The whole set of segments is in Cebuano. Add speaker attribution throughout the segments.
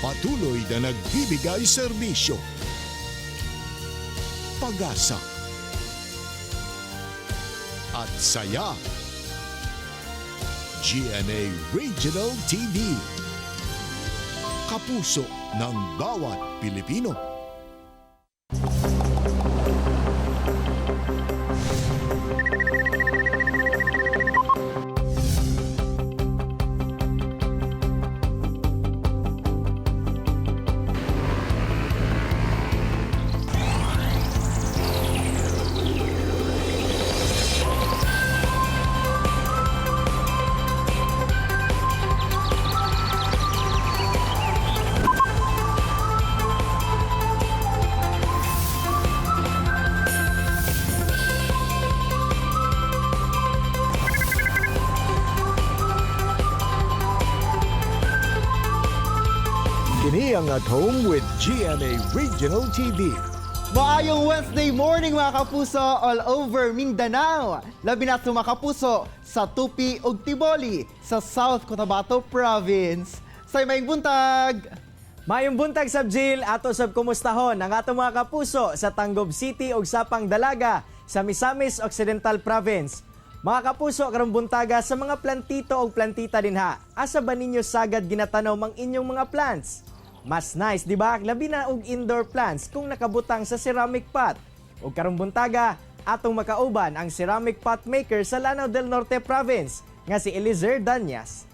Speaker 1: Patuloy na nagbibigay serbisyo, pag-asa, at saya. GMA Regional TV. Kapuso ng bawat Pilipino. Kini ang At Home with GMA Regional TV.
Speaker 2: Maayong Wednesday morning, mga kapuso, all over Mindanao. Labi na sa mga kapuso sa Tupi ug Tiboli sa South Cotabato Province. Say maayong buntag!
Speaker 3: Maayong buntag sab, Jill, ato sab kumustahon ang atong mga kapuso sa Tanggob City ug Sapang Dalaga sa Misamis Occidental Province. Mga kapuso, karong buntaga, sa mga plantito og plantita dinha, asa ba ninyo sagad ginatanom ang inyong mga plants? Mas nice, di ba? Labi na og indoor plants kung nakabutang sa ceramic pot. Ug karong buntaga, atong makauban ang ceramic pot maker sa Lanao del Norte Province nga si Elizer Danyas.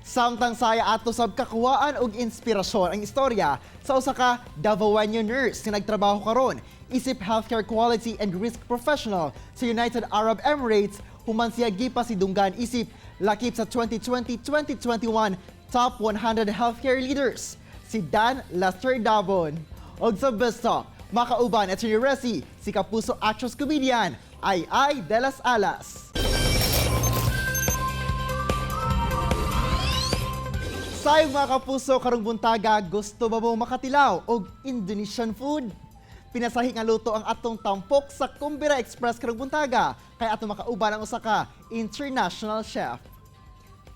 Speaker 2: Samtang saya, ato sab kakuhaan og inspirasyon ang istorya sa usa ka Davaoenyo nurse nga nagtrabaho karon isip healthcare quality and risk professional sa United Arab Emirates human siya gipasidunggan isip lakip sa 2020-2021 Top 100 Healthcare Leaders, si Dan Lester Dabon. Og sa Best Talk, makauban at Resi, si kapuso actress comedian Ay Ay delas Alas. Say mga kapuso, karong buntaga, gusto ba mo makatilaw og Indonesian food? Pinasahi nga luto ang atong tampok sa Kumbira Express karong buntaga kay atong makauban ang usa ka international chef.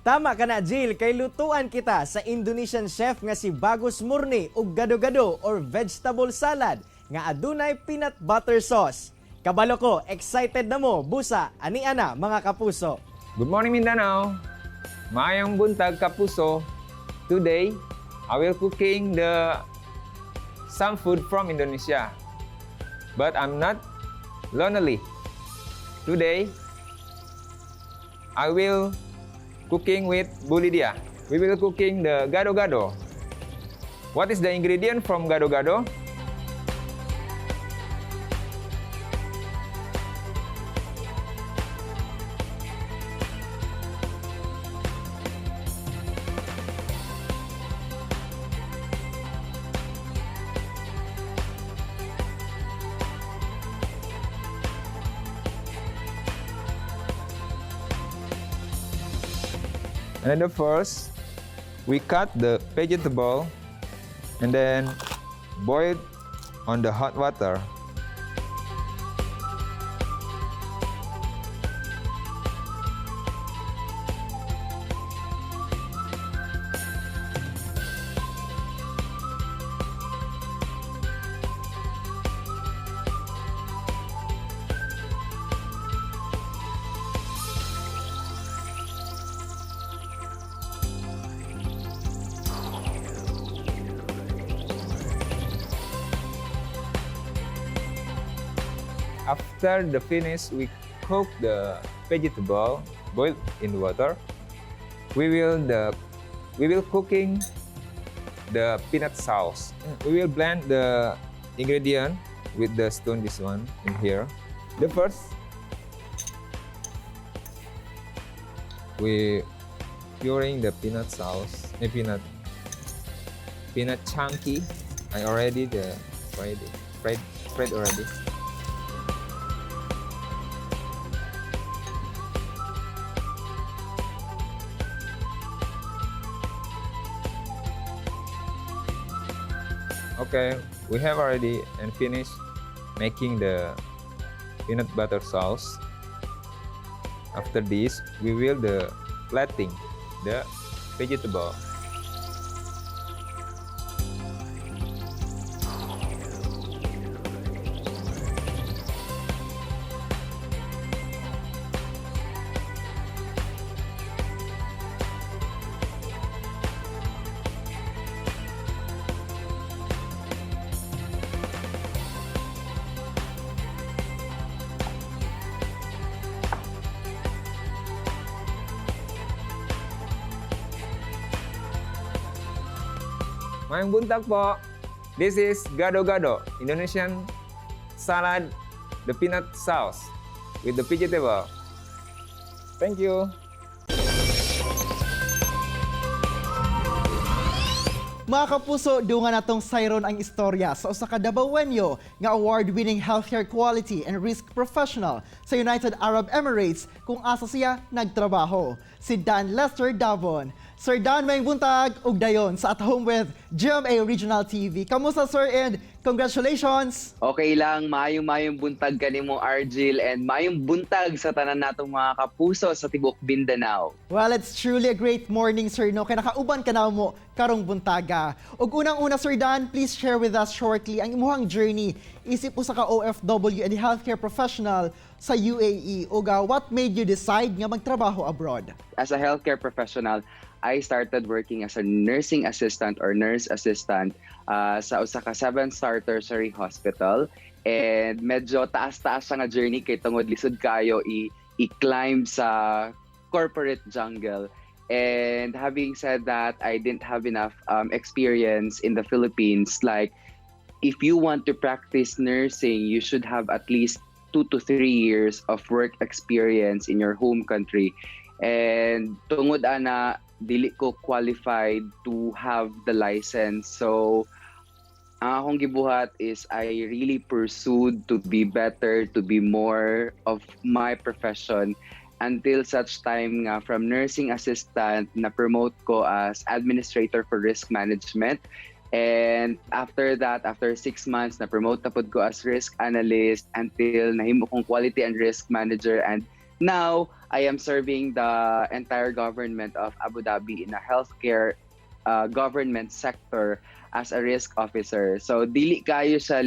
Speaker 3: Tama ka na, Jill, kay lutuan kita sa Indonesian chef nga si Bagus Murni og gado-gado or vegetable salad nga adunay peanut butter sauce. Kabalo ko, excited na mo, busa, ani ana, mga kapuso.
Speaker 4: Good morning, Mindanao. Maayong buntag, kapuso. Today, I will cooking the some food from Indonesia. But I'm not lonely. Today, I will cooking with Bu Lydia. We will cooking the gado-gado. What is the ingredient from gado-gado? And then the first, we cut the vegetable and then boil on the hot water. After the finish, we cook the vegetable boiled in water. We will cooking the peanut sauce. We will blend the ingredient with the stone, this one in here. The first, we pouring the peanut sauce, eh, peanut chunky. I already the fried already. Okay, we have already and finished making the peanut butter sauce. After this, we will the plating the vegetable. Maayong buntag po. This is gado gado, Indonesian salad, the peanut sauce with the vegetable. Thank you.
Speaker 2: Mga kapuso, dungan natong sayron ang istorya sa usa ka Dabawenyo nga award-winning healthcare quality and risk professional sa United Arab Emirates kung asa siya nagtrabaho. Si Dan Lester Davon. Sir Dan, maayong buntag ug dayon sa At Home with GMA Regional TV. Kamusta, sir, and congratulations!
Speaker 5: Okay lang, maayong maayong buntag kanimo, Argil, and maayong buntag sa tanan natong mga kapuso sa tibok Mindanao.
Speaker 2: Well, it's truly a great morning, sir, no? Kay nakauban ka namo karong buntaga. Ug unang-una, Sir Dan, please share with us shortly ang imuhang journey isip usa ka OFW and healthcare professional sa UAE. Ug what made you decide nga magtrabaho abroad?
Speaker 5: As a healthcare professional, I started working as a nursing assistant or nurse assistant sa usa ka seven-star tertiary hospital, and medyo taas-taas siya nga journey kay tungod lisod kayo i-climb sa corporate jungle. And having said that, I didn't have enough experience in the Philippines. Like, if you want to practice nursing, you should have at least 2 to 3 years of work experience in your home country. And tungod ana, dili ko qualified to have the license. So, ang akong gibuhat is I really pursued to be better, to be more of my profession until such time nga from nursing assistant na promote ko as administrator for risk management. And after that, after 6 months, na promote na pud ko as risk analyst until nahimo kong quality and risk manager. And now, I am serving the entire government of Abu Dhabi in a healthcare government sector as a risk officer. So dili kayo sa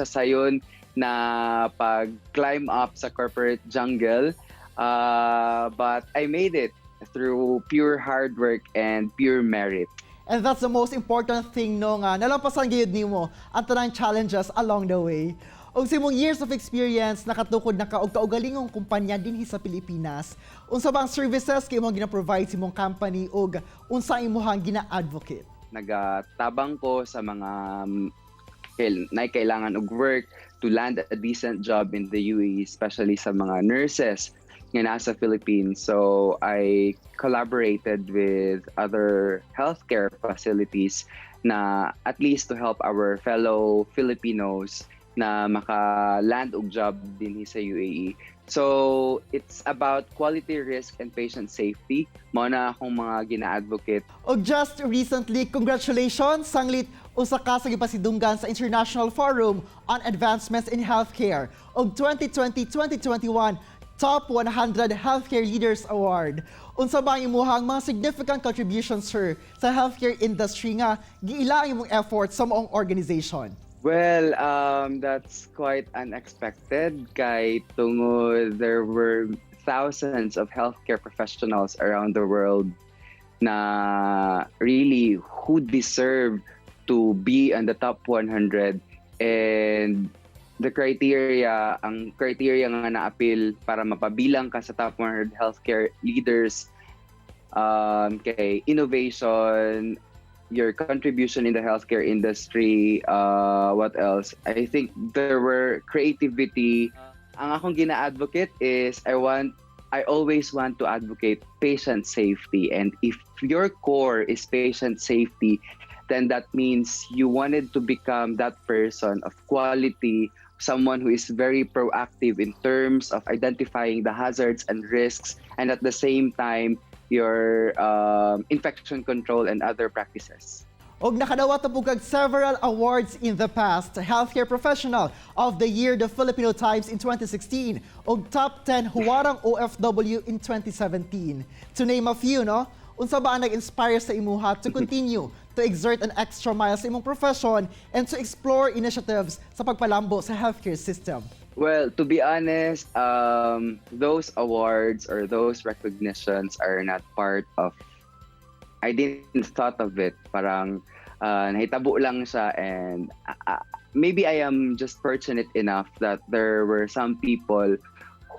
Speaker 5: sayon na pag climb up sa corporate jungle. But I made it through pure hard work and pure merit.
Speaker 2: And that's the most important thing, no, nga nalampasan gayud nimo ang tanang challenges along the way. Ug sa imong years of experience, nakatukod na ka og kaugalingong kumpanya dinhi sa Pilipinas. Unsa ba ang services kay imong gina-provide sa imong company ug unsa ang imong gina-advocate?
Speaker 5: Nagatabang ko sa mga na kailangan og work to land a decent job in the UAE, especially sa mga nurses nga nasa Philippines. So I collaborated with other healthcare facilities na at least to help our fellow Filipinos na maka-land og job dinhi sa UAE. So it's about quality, risk and patient safety. Mao na akong mga gina-advocate.
Speaker 2: Og just recently, congratulations, sanglit usa ka sa gipasidunggan sa International Forum on Advancements in Healthcare og 2020-2021 Top 100 Healthcare Leaders Award. Unsa ba ang imuhang mga significant contributions, sir, sa healthcare industry nga giila ang imong efforts sa maong organization?
Speaker 5: Well, that's quite unexpected kay tungod there were thousands of healthcare professionals around the world na really who deserve to be on the top 100, and the criteria, ang criteria nga na-appeal para mapabilang ka sa top 100 healthcare leaders kay innovation, your contribution in the healthcare industry, what else? I think there were creativity. Ang akong gina-advocate is I always want to advocate patient safety, and if your core is patient safety, then that means you wanted to become that person of quality, someone who is very proactive in terms of identifying the hazards and risks, and at the same time your infection control and other practices.
Speaker 2: Og nakadawat na pud kag several awards in the past. Healthcare Professional of the Year, the Filipino Times in 2016, og Top 10 Huwarang OFW in 2017. To name a few, no? Unsa ba ang nag-inspire sa imuha to continue to exert an extra mile sa imong profession and to explore initiatives sa pagpalambo sa healthcare system?
Speaker 5: Well, to be honest, those awards or those recognitions are not part of. I didn't thought of it. Parang nahitabo lang siya, and maybe I am just fortunate enough that there were some people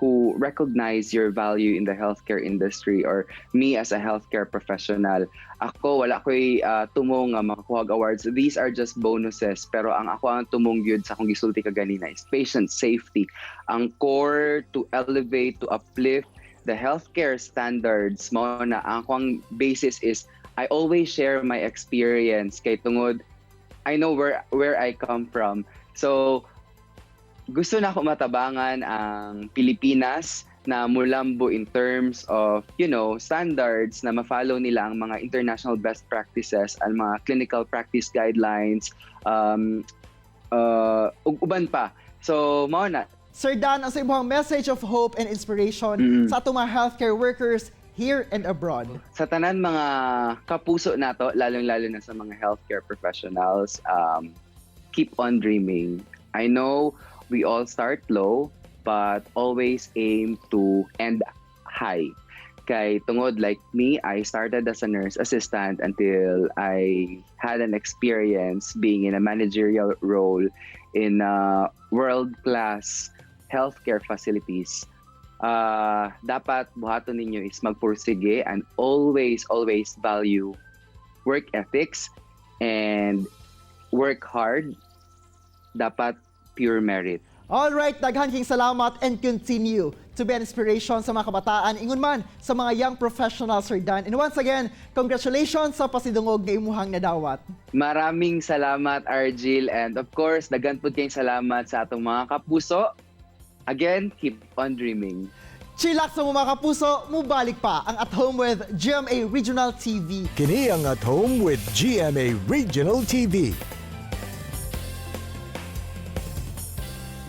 Speaker 5: who who recognize your value in the healthcare industry or me as a healthcare professional. Ako, wala ko'y tumong nga makakuha og awards. These are just bonuses. Pero ang ako ang tumong gyud sa akong gisulti kaganina is patient safety. Ang core to elevate, to uplift the healthcare standards mao na ang akong basis is I always share my experience kay tungod I know where I come from. So gusto na ako matabangan ang Pilipinas na mulambo in terms of standards na ma-follow nila ang mga international best practices, ang mga clinical practice guidelines, ug uban pa. So, mao na.
Speaker 2: Sir Dan, ang sa imong message of hope and inspiration sa atong mga healthcare workers here and abroad?
Speaker 5: Sa tanan mga kapuso nato, lalong-lalo na sa mga healthcare professionals, keep on dreaming. I know we all start low, but always aim to end high. Kay tungod like me, I started as a nurse assistant until I had an experience being in a managerial role in world-class healthcare facilities. Dapat buhaton ninyo is magpursige and always, always value work ethics and work hard. Dapat pure merit.
Speaker 2: All right, daghan king salamat and continue to be an inspiration sa mga kabataan, ingon man sa mga young professionals, Sir Dan. And once again, congratulations sa pasidungog nga imuhang nadawat.
Speaker 5: Maraming salamat, Argil. And of course, daghan pud kayong salamat sa atong mga kapuso. Again, keep on dreaming.
Speaker 2: Chillax sa mga kapuso, mubalik pa ang At Home with GMA Regional TV.
Speaker 1: Kini ang At Home with GMA Regional TV.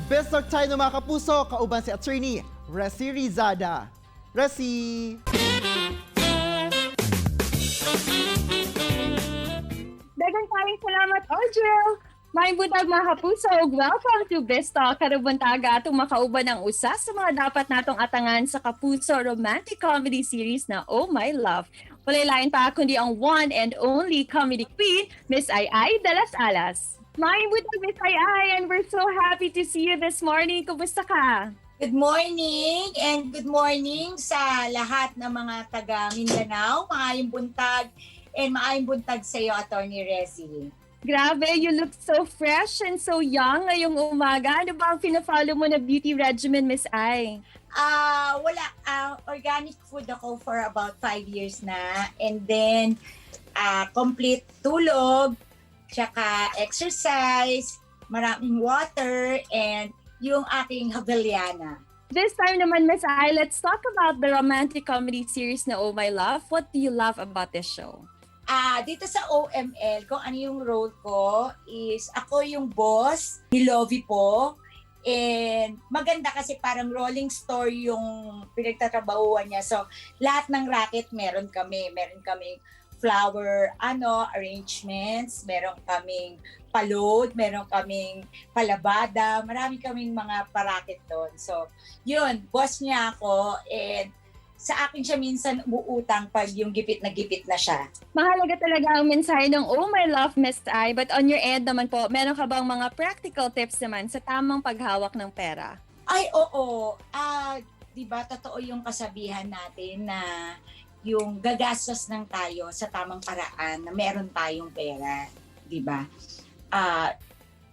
Speaker 2: Best talk tayo ng mga kapuso, kauban si Attorney Resi Rizada. Resi!
Speaker 6: Daghang kaayong salamat, Argel! Maayong buntag, mga kapuso, ug welcome to Best Talk. Karong buntaga atong makauban ang usa sa mga dapat natong atangan sa Kapuso romantic comedy series na Oh My Love. Walay lain pa kundi ang one and only comedy queen, Miss Ai Ai delas Alas. Maayong buntag, Miss Ai Ai, and we're so happy to see you this morning. Kumusta ka?
Speaker 7: Good morning and good morning sa lahat ng mga taga Mindanao. Maayong buntag and maayong buntag sa iyo, Attorney Resi.
Speaker 6: Grabe, you look so fresh and so young ngayong umaga. Ano ba ang pina-follow mo na beauty regimen, Miss Ai?
Speaker 7: Ah, wala, organic food ako for about 5 years na and then complete tulog, tsaka exercise, maraming water and yung aking Javellana.
Speaker 6: This time naman, Miss Ai, let's talk about the romantic comedy series na Oh My Love. What do you love about this show?
Speaker 7: Ah, dito sa OML, kung ano yung role ko is ako yung boss ni Lovie po. And maganda kasi parang rolling store yung pinagtatrabahuan niya. So, lahat ng racket meron kami. Meron kaming flower ano arrangements, meron kaming palod, meron kaming palabada, marami kaming mga paraket doon. So, yun, boss niya ako and sa akin siya minsan umuutang pag yung gipit na siya.
Speaker 6: Mahalaga talaga ang mensahe ng Oh My Love, Miss Ai. But on your end naman po, meron ka bang mga practical tips naman sa tamang paghawak ng pera?
Speaker 7: Ay, oo. Ah, 'di ba totoo yung kasabihan natin na yung gagastos ng tayo sa tamang paraan na meron tayong pera, 'di ba? Ah,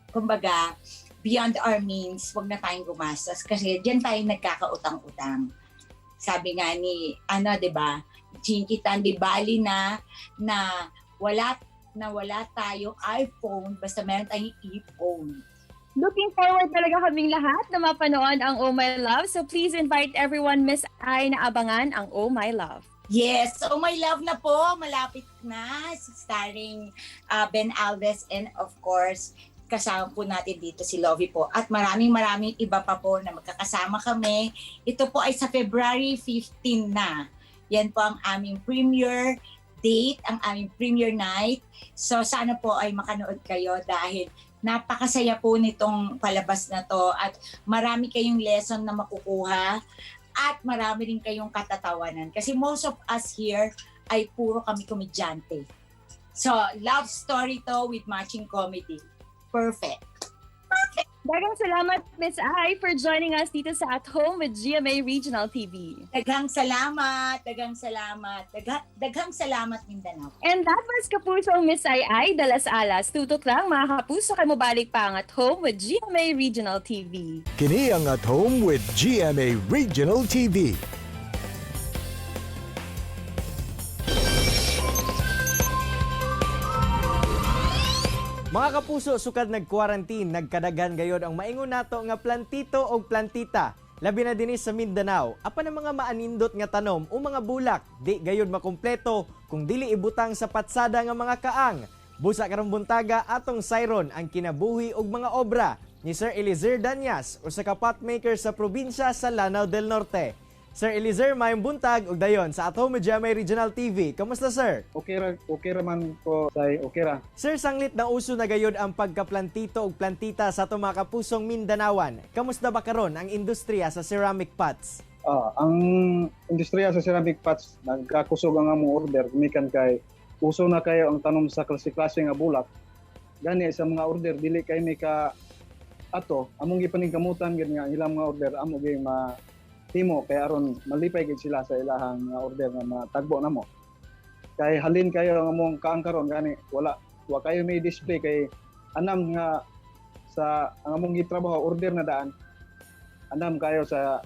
Speaker 7: kumbaga, beyond our means, wag na tayong gumastos kasi diyan tayo nagkakautang-utang. Sabi nga ni ano, 'di ba? Chinkee Tan, di bali na na wala tayong iPhone basta meron tayong e-phone.
Speaker 6: Looking forward talaga kaming lahat na mapanood ang Oh My Love. So please invite everyone, Miss Ai, na abangan ang Oh My Love.
Speaker 7: Yes, so My Love na po, malapit na, starring Ben Alves and of course, kasama po natin dito si Lovie po. At maraming maraming iba pa po na magkakasama kami. Ito po ay sa February 15 na. Yan po ang aming premiere date, ang aming premiere night. So sana po ay makanood kayo dahil napakasaya po nitong palabas na to at marami kayong lesson na makukuha at marami rin kayong katatawanan. Kasi most of us here ay puro kami komedyante. So, love story to with matching comedy. Perfect.
Speaker 6: Daghang salamat, Miss Ai, for joining us dito sa At Home with GMA Regional TV.
Speaker 7: Daghang salamat, daghang salamat, daghang salamat, Mindanao.
Speaker 6: And that was Kapuso Miss Ai Ai Dalas Alas. Tutok lang, mga kapuso, kay mobalik pa ang At Home with GMA Regional TV.
Speaker 1: Kini ang At Home with GMA Regional TV.
Speaker 3: Mga kapuso, sukad nag-quarantine, nagkadagan gayod ang maingon nato nga plantito o plantita. Labi na dinhi sa Mindanao, apan ang mga maanindot nga tanom o mga bulak, di gayod makumpleto kung dili ibutang sa patsada nga mga kaang. Busa karong buntaga atong sayron ang kinabuhi og mga obra ni Sir Eliezer Danyas, usa ka potmaker sa probinsya sa Lanao del Norte. Sir Eliezer, maayong buntag ug dayon sa At Home with GMA Regional TV. Kamusta, sir?
Speaker 8: Okay ra man ko say okay ra.
Speaker 3: Sir, sanglit na uso na gayod ang pagkaplantito ug plantita sa atong mga kapusong Mindanawan. Kamusta ba karon ang industriya sa ceramic pots?
Speaker 8: Ang industriya sa ceramic pots nagkakusog ang among order gumikan kay uso na kayo ang tanom sa klase-klase nga bulak. Gani sa mga order dili kay mi ka ato among gipaningkamutan gid nga ang ilang mga order amo gyud mahimo kay aron malipay gid sila sa ilahang mga order nga matagbo namo. Kay halin kayo ang among kaang karon, gani wala wa kayo may display kay anam nga sa ang among gitrabaho order na daan, anam kayo sa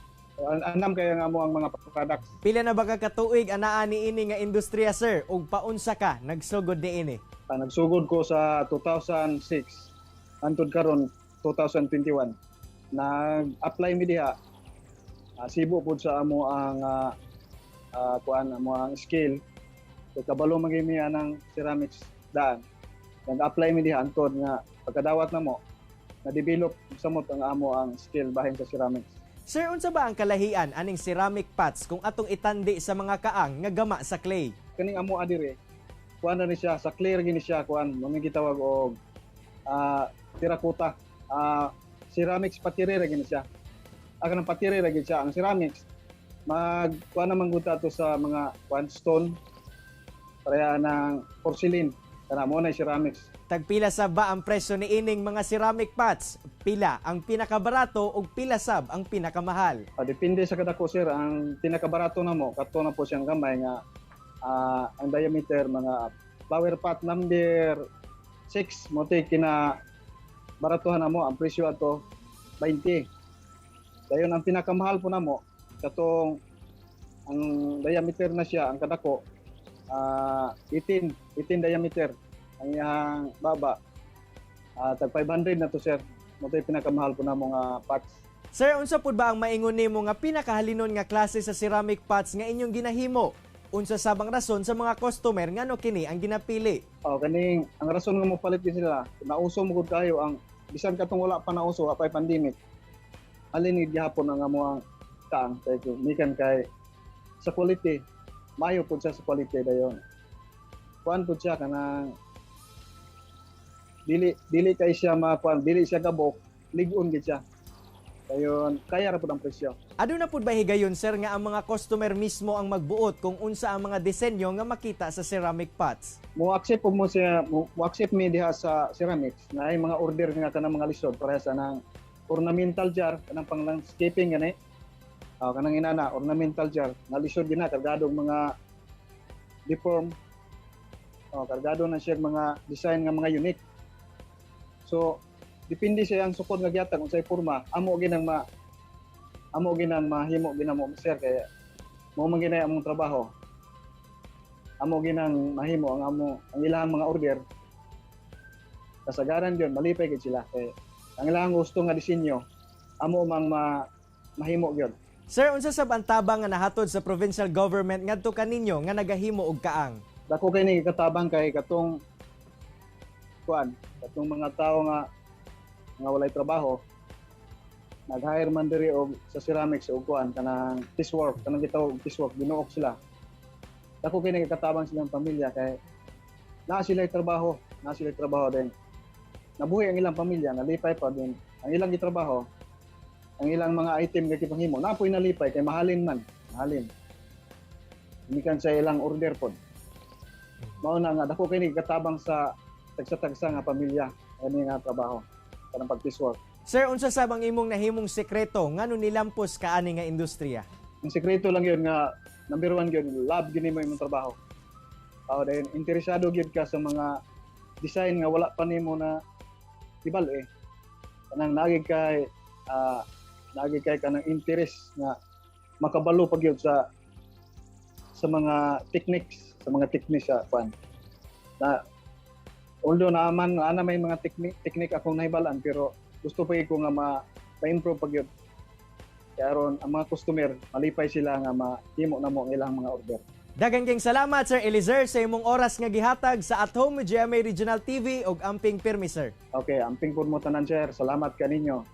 Speaker 8: anam kayo nga amo ang mga products.
Speaker 3: Pila na ba ka katuig anaa niini nga industriya, sir, ug paunsa ka nagsugod niini?
Speaker 8: Nagsugod ko sa 2006 hantod karon 2021. Nag-apply mi diha, sibo pud sa amo ang kuan amo ang skill kay kabalo man gyud mi anang ceramics daan. Nag-apply mi diha hantod nga pagkadawat namo na-develop samot ang amo ang skill bahin sa ceramics.
Speaker 3: Sir, unsa ba ang kalahian aning ceramic pots kung atong itandi sa mga kaang nga gama sa clay?
Speaker 8: Kaning amo adire, kuan na ni siya sa clear gini siya, kuan mo gitawag og terracotta, ceramics patire ra gini siya. Kanang patire ra gid siya ang ceramics. Mag kuan naman gud to sa mga kuan stone pareha ng porcelain, kana mo na ceramics.
Speaker 3: Tagpila sab ba ang presyo ni ining mga ceramic pots? Pila ang pinakabarato ug pila sab ang pinakamahal?
Speaker 8: Depende sa kadako, sir. Ang pinakabarato na mo kato na po siyang gamay nga ang diameter mga flower pot number 6 mo tay kina baratuhan na mo ang presyo ato 20. Dayon ang pinakamahal po namo katong ang diameter na siya ang kadako 18 18 diameter ang iyang baba, tag 500 na to, sir. Mo tay pinakamahal po namo nga pots.
Speaker 3: Sir, unsa pud ba ang maingon nimo nga pinakahalinon nga klase sa ceramic pots nga inyong ginahimo? Unsa sabang rason sa mga customer ngano kini ang ginapili?
Speaker 8: Oh, kaning ang rason nga mopalit gyud sila, nauso mo gud kayo ang bisan katong wala pa nauso, wa pay pandemic. Alin gid gihapon ang amo ang kaang kay mikan kay sa quality, maayo pud siya sa quality dayon. Kuan pud siya kanang dili dili kay siya makuan, dili siya gabok, lig-on gid siya. Dayon kaya ra pud ang presyo.
Speaker 3: Aduna pud ba higayon, sir, nga ang mga customer mismo ang magbuot kung unsa ang mga disenyo nga makita sa ceramic pots?
Speaker 8: Mo accept po mo siya, mo accept mi diha sa ceramics na ay mga order nga kanang mga lisod para sa nang ornamental jar, kanang pang landscaping gani. Kanang inana ornamental jar nga lisod gina kargado og mga deform. Oh, kargado na siya mga design nga mga unique. So depende siya ang sukod nga gihatag unsay porma, amo ginang mahimo ginamo, sir, kay mao man ginay among trabaho. Amo ginang mahimo ang amo ang ilang mga order. Kasagaran gyud malipay gid sila kay ang ilang gusto nga disenyo amo mang mahimo gyud.
Speaker 3: Sir, unsa sab ang tabang nga nahatod sa provincial government ngadto kaninyo nga nagahimo og kaang?
Speaker 8: Dako kay ni katabang kay katong kuan, katong mga tawo nga nga walay trabaho, nag-hire man diri og sa ceramics og kuan kanang piecework, kanang gitawag og piecework, ginuok sila. Dako kay nagkatabang silang pamilya kay naa sila trabaho din. Nabuhi ang ilang pamilya, nalipay pa din ang ilang gitrabaho, ang ilang mga item nga gipanghimo, napoy nalipay kay mahalin man, mahalin. Gikan sa ilang order pod. Mao na nga dako kay katabang sa tagsa-tagsa nga pamilya kani nga trabaho kanang pag-piecework.
Speaker 3: Sir, unsa sab ang imong nahimong sekreto ngano nilampos ka ani nga industriya?
Speaker 8: Ang sekreto lang yun nga number one yun, love gini mo imong trabaho. Oh, then interesado gyud ka sa mga design nga wala pa nimo na ibal eh. Kanang naagi kay kanang interest nga makabalo pa gyud sa mga techniques, sa mga techniques sa kwan. Na although naaman ana may mga technique technique akong nahibalan, pero gusto pa gyud ko nga ma-improve pa gyud. Kaya aron ang mga customer malipay sila nga mahimo na mo ang ilang mga order.
Speaker 3: Daghang kayong salamat, Sir Elizer, sa imong oras nga gihatag sa At Home with GMA Regional TV ug amping pirmi, sir.
Speaker 8: Okay, amping pud mo tanan, sir. Salamat kaninyo.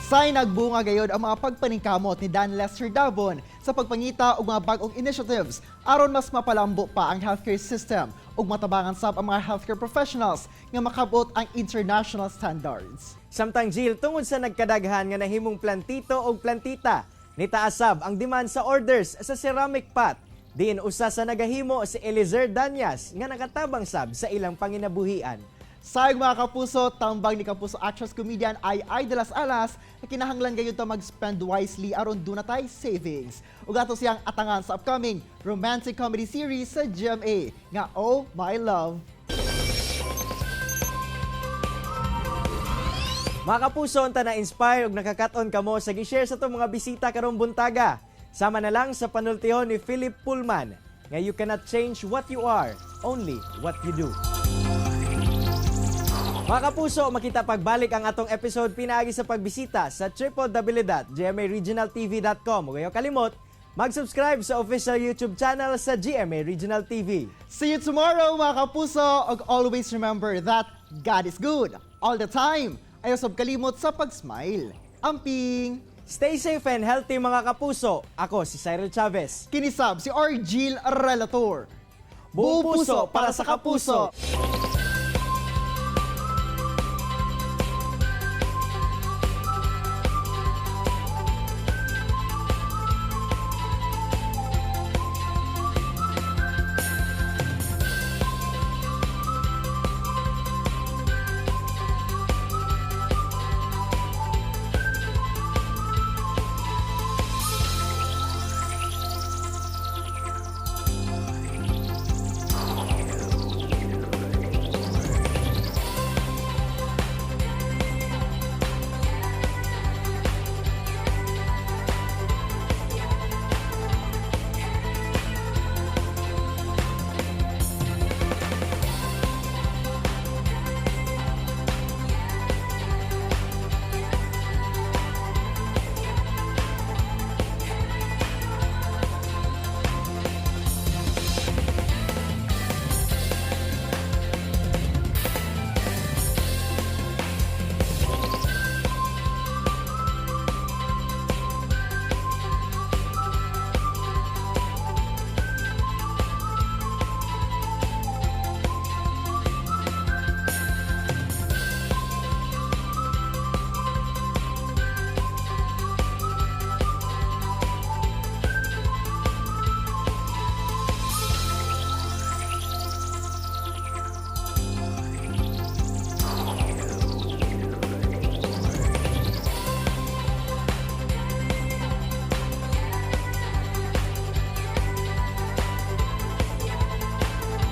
Speaker 2: Say nagbunga gayod ang mga pagpaningkamot ni Dan Lester Dabon sa pagpangita og mga bag-ong initiatives aron mas mapalambo pa ang healthcare system ug matabangan sab ang mga healthcare professionals nga makabot ang international standards.
Speaker 3: Samtang Jill, tungod sa nagkadaghan nga nahimong plantito og plantita, nitaas sab ang demand sa orders sa ceramic pot. Diin usa sa nagahimo si Elizer Danyas nga nakatabang sab sa ilang panginabuhian.
Speaker 2: Sayang, mga kapuso, tambang ni Kapuso actress comedian ay Ai de las Alas na kinahanglan gayud ta mag-spend wisely aron duna tay savings. Ug ato siyang atangan sa upcoming romantic comedy series sa GMA nga Oh My Love.
Speaker 3: Mga kapuso, unta na-inspire ug nakakaton kamo sa gi-share sa atong mga bisita karong buntaga. Sama na lang sa panultihon ni Philip Pullman nga "You cannot change what you are, only what you do." Mga kapuso, makita pagbalik ang atong episode pinaagi sa pagbisita sa www.gmaregionaltv.com. Ug ayaw kalimot mag-subscribe sa official YouTube channel sa GMA Regional TV.
Speaker 2: See you tomorrow, mga kapuso! Ug always remember that God is good all the time. Ayaw sab kalimot sa pag-smile. Amping!
Speaker 3: Stay safe and healthy, mga kapuso. Ako si Cyril Chavez.
Speaker 2: Kini sab si Argil Relator.
Speaker 3: Buong puso para sa kapuso.